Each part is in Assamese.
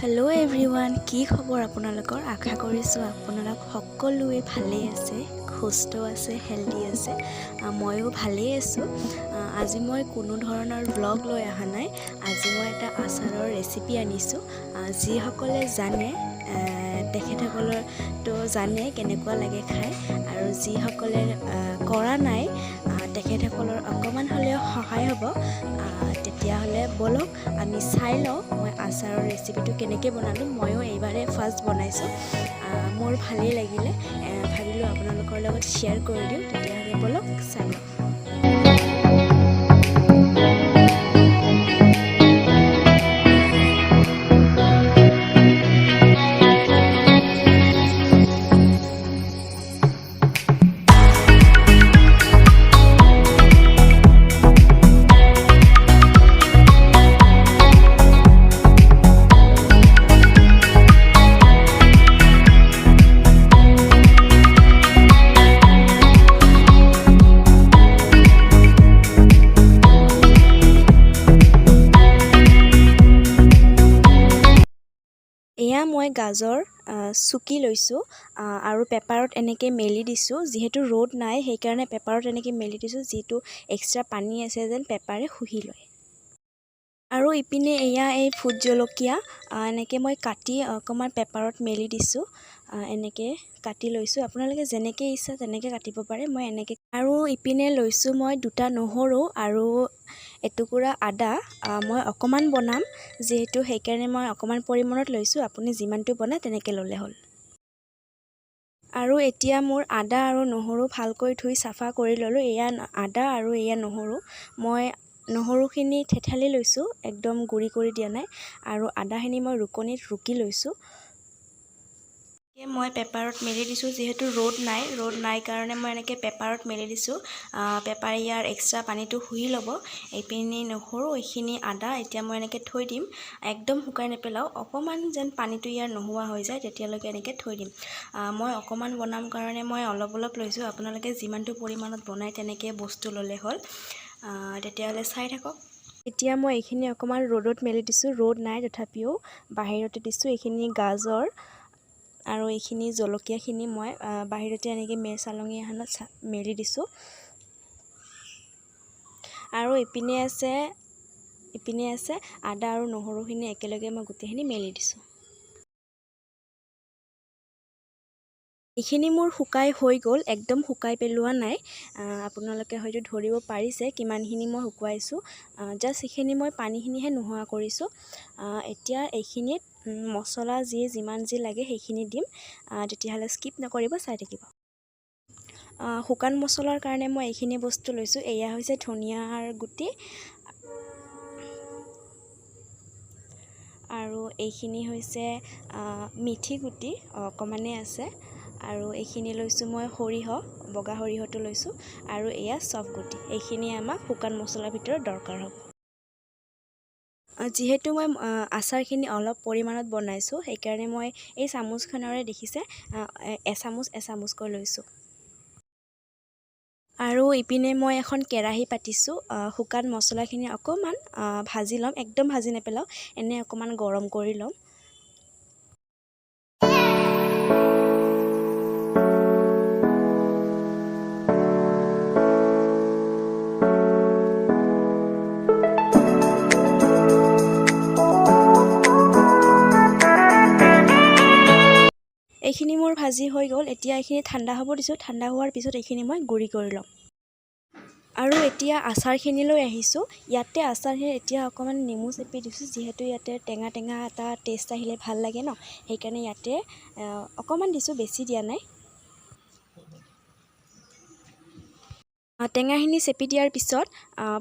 হেল্ল' এভৰিৱান, কি খবৰ আপোনালোকৰ? আশা কৰিছোঁ আপোনালোক সকলোৱে ভালেই আছে, সুস্থ আছে, হেল্ডি আছে। ময়ো ভালেই আছোঁ। আজি মই কোনো ধৰণৰ ভ্লগ লৈ অহা নাই। আজি মই এটা আচাৰৰ ৰেচিপি আনিছোঁ। যিসকলে জানে, তেখেতসকলৰতো জানে কেনেকুৱা লাগে খাই আৰু যিসকলে কৰা নাই, তেখেতসকলৰ অকণমান হ'লেও সহায় হ'ব। তেতিয়াহ'লে ব'লক, আমি চাই লওঁ মই আচাৰৰ ৰেচিপিটো কেনেকৈ বনালোঁ। ময়ো এইবাৰে ফাৰ্ষ্ট বনাইছোঁ। মোৰ ভালেই লাগিলে, ভাবিলোঁ আপোনালোকৰ লগত শ্বেয়াৰ কৰি দিওঁ। তেতিয়াহ'লে ব'লক, চাই লওঁ। এয়া মই গাজৰ চুকি লৈছোঁ আৰু পেপাৰত এনেকৈ মেলি দিছোঁ। যিহেতু ৰ'দ নাই, সেইকাৰণে পেপাৰত এনেকৈ মেলি দিছোঁ। যিটো এক্সট্ৰা পানী আছে যেন পেপাৰে শুহি লয়। আৰু ইপিনে এয়া এই ভোট জলকীয়া এনেকৈ মই কাটি অকণমান পেপাৰত মেলি দিছোঁ। এনেকৈ কাটি লৈছোঁ। আপোনালোকে যেনেকৈ ইচ্ছা তেনেকৈ কাটিব পাৰে, মই এনেকৈ। আৰু ইপিনে লৈছোঁ মই দুটা নহৰু আৰু এটুকুৰা আদা। মই অকণমান বনাম যিহেতু, সেইকাৰণে মই অকণমান পৰিমাণত লৈছোঁ। আপুনি যিমানটো বনায় তেনেকৈ ল'লে হ'ল। আৰু এতিয়া মোৰ আদা আৰু নহৰু ভালকৈ ধুই চাফা কৰি ল'লোঁ। এয়া আদা আৰু এয়া নহৰু। মই নহৰুখিনি থেঠালি লৈছোঁ, একদম গুড়ি কৰি দিয়া নাই। আৰু আদাখিনি মই ৰুকনিত ৰুকি লৈছোঁ। মই পেপাৰত মেলি দিছোঁ, যিহেতু ৰ'দ নাই। ৰ'দ নাই কাৰণে মই এনেকৈ পেপাৰত মেলি দিছোঁ। পেপাৰে ইয়াৰ এক্সট্ৰা পানীটো শুহি ল'ব। এইপিনে নহৰু, এইখিনি আদা। এতিয়া মই এনেকৈ থৈ দিম। একদম শুকাই নেপেলাওঁ, অকণমান যেন পানীটো ইয়াৰ নোহোৱা হৈ যায়, তেতিয়ালৈকে এনেকৈ থৈ দিম। মই অকণমান বনাম কাৰণে মই অলপ অলপ লৈছোঁ। আপোনালোকে যিমানটো পৰিমাণত বনায়, তেনেকৈ বস্তু ল'লে হ'ল। তেতিয়াহ'লে চাই থাকক। এতিয়া মই এইখিনি অকণমান ৰ'দত মেলি দিছোঁ। ৰ'দ নাই, তথাপিও বাহিৰতে দিছোঁ। এইখিনি গাজৰ আৰু এইখিনি জলকীয়াখিনি মই বাহিৰতে এনেকৈ চালনী এখনত মেলি দিছোঁ। আৰু ইপিনে আছে আদা আৰু নহৰুখিনি। একেলগে মই গোটেইখিনি মেলি দিছোঁ। এইখিনি মোৰ শুকাই হৈ গ'ল। একদম শুকাই পেলোৱা নাই। আপোনালোকে হয়তো ধৰিব পাৰিছে কিমানখিনি মই শুকুৱাইছোঁ। জাষ্ট এইখিনি মই পানীখিনিহে নোহোৱা কৰিছোঁ। এতিয়া এইখিনিত মছলা যি যিমান যি লাগে, সেইখিনি দিম। তেতিয়াহ'লে স্কিপ নকৰিব, চাই থাকিব। শুকান মছলাৰ কাৰণে মই এইখিনি বস্তু লৈছোঁ। এয়া হৈছে ধনিয়াৰ গুটি আৰু এইখিনি হৈছে মিথি গুটি, অকণমানেই আছে। আৰু এইখিনি লৈছোঁ মই সৰিয়হ, বগা সৰিয়হটো লৈছোঁ। আৰু এয়া চফ গুটি। এইখিনি আমাক শুকান মছলাৰ ভিতৰত দৰকাৰ হ'ব। যিহেতু মই আচাৰখিনি অলপ পৰিমাণত বনাইছোঁ, সেইকাৰণে মই এই চামুচখনেৰে, দেখিছে, এচামুচ এচামুচকৈ লৈছোঁ। আৰু ইপিনে মই এখন কেৰাহী পাতিছোঁ। শুকান মছলাখিনি অকণমান ভাজি ল'ম। একদম ভাজি নেপেলাওঁ, এনেই অকণমান গৰম কৰি ল'ম। এইখিনি মোৰ ভাজি হৈ গ'ল। এতিয়া এইখিনি ঠাণ্ডা হ'ব দিছোঁ। ঠাণ্ডা হোৱাৰ পিছত এইখিনি মই গুড়ি কৰি ল'ম। আৰু এতিয়া আচাৰখিনিলৈ আহিছোঁ। ইয়াতে আচাৰখিনি এতিয়া অকণমান নেমু চেপি দিছোঁ, যিহেতু ইয়াতে টেঙা টেঙা এটা টেষ্ট আহিলে ভাল লাগে ন, সেইকাৰণে ইয়াতে অকণমান দিছোঁ, বেছি দিয়া নাই। টেঙাখিনি চেপি দিয়াৰ পিছত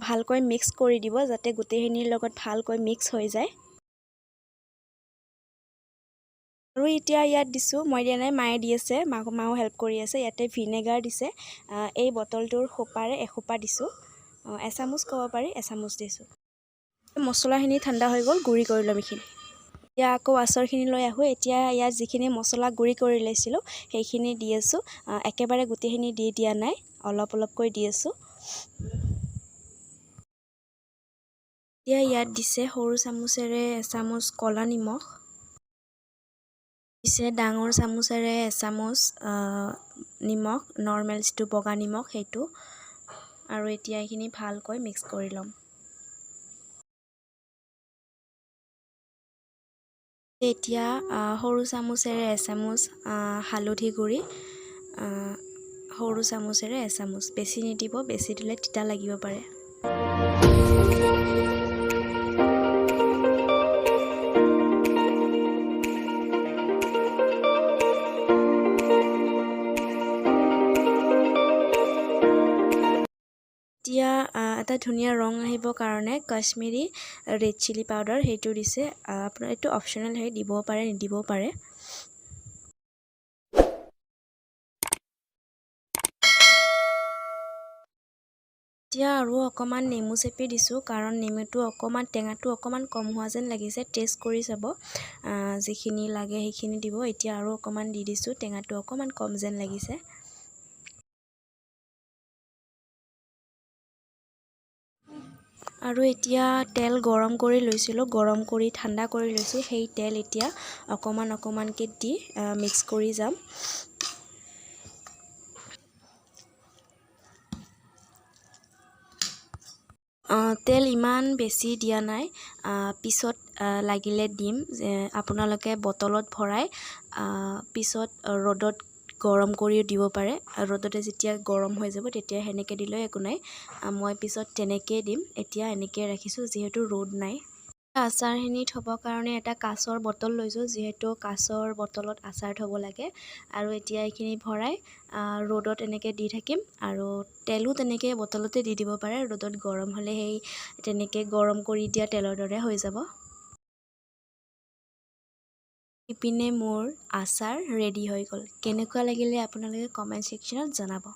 ভালকৈ মিক্স কৰি দিব, যাতে গোটেইখিনিৰ লগত ভালকৈ মিক্স হৈ যায়। আৰু এতিয়া ইয়াত দিছোঁ, মই দিয়া নাই, মায়ে দি আছে, মাও হেল্প কৰি আছে। ইয়াতে ভিনেগাৰ দিছে। এই বটলটোৰ সোপাৰে এসোপা দিছোঁ, এচামুচ ক'ব পাৰি, এচামুচ দিছোঁ। মছলাখিনি ঠাণ্ডা হৈ গ'ল, গুড়ি কৰি ল'ম এইখিনি। এতিয়া আকৌ আচাৰখিনি লৈ আহোঁ। এতিয়া ইয়াত যিখিনি মছলা গুড়ি কৰি লৈছিলোঁ, সেইখিনি দি আছোঁ। একেবাৰে গোটেইখিনি দি দিয়া নাই, অলপ অলপকৈ দি আছোঁ। এতিয়া ইয়াত দিছে সৰু চামুচেৰে এচামুচ ক'লা নিমখ। পিছে ডাঙৰ চামুচেৰে এচামুচ নিমখ, নৰ্মেল যিটো বগা নিমখ সেইটো। আৰু এতিয়া এইখিনি ভালকৈ মিক্স কৰি ল'ম। এতিয়া সৰু চামুচেৰে এচামুচ হালধি গুড়ি, সৰু চামুচেৰে এচামুচ, বেছি নিদিব, বেছি দিলে তিতা লাগিব পাৰে। এতিয়া এটা ধুনীয়া ৰং আহিবৰ কাৰণে কাশ্মীৰী ৰেড চিলি পাউডাৰ সেইটো দিছে। আপোনাৰ এইটো অপশ্যনেল হয়, দিবও পাৰে, নিদিবও পাৰে। এতিয়া আৰু অকণমান নেমু চেপি দিছোঁ, কাৰণ নেমুটো অকণমান টেঙাটো অকণমান কম হোৱা যেন লাগিছে। টেষ্ট কৰি চাব, যিখিনি লাগে সেইখিনি দিব। এতিয়া আৰু অকণমান দি দিছোঁ, টেঙাটো অকণমান কম যেন লাগিছে। আৰু এতিয়া তেল গৰম কৰি লৈছিলোঁ, গৰম কৰি ঠাণ্ডা কৰি লৈছোঁ। সেই তেল এতিয়া অকণমান অকণমানকৈ দি মিক্স কৰি যাম। তেল ইমান বেছি দিয়া নাই, পিছত লাগিলে দিম। আপোনালোকে বটলত ভৰাই পিছত ৰ'দত গৰম কৰিও দিব পাৰে। ৰ'দতে যেতিয়া গৰম হৈ যাব তেতিয়া সেনেকৈ দিলেও একো নাই। মই পিছত তেনেকৈয়ে দিম, এতিয়া এনেকৈয়ে ৰাখিছোঁ যিহেতু ৰ'দ নাই। আচাৰখিনি থ'বৰ কাৰণে এটা কাঁচৰ বটল লৈছোঁ, যিহেতু কাঁচৰ বটলত আচাৰ থ'ব লাগে। আৰু এতিয়া এইখিনি ভৰাই ৰ'দত এনেকৈ দি থাকিম। আৰু তেলো তেনেকৈ বটলতে দি দিব পাৰে, ৰ'দত গৰম হ'লে সেই তেনেকৈ গৰম কৰি দিয়া তেলৰ দৰে হৈ যাব। ইপিনে মোৰ আচাৰ ৰেডি হৈ গ'ল। কেনেকুৱা লাগিলে আপোনালোকে কমেণ্ট ছেকশ্যনত জনাব।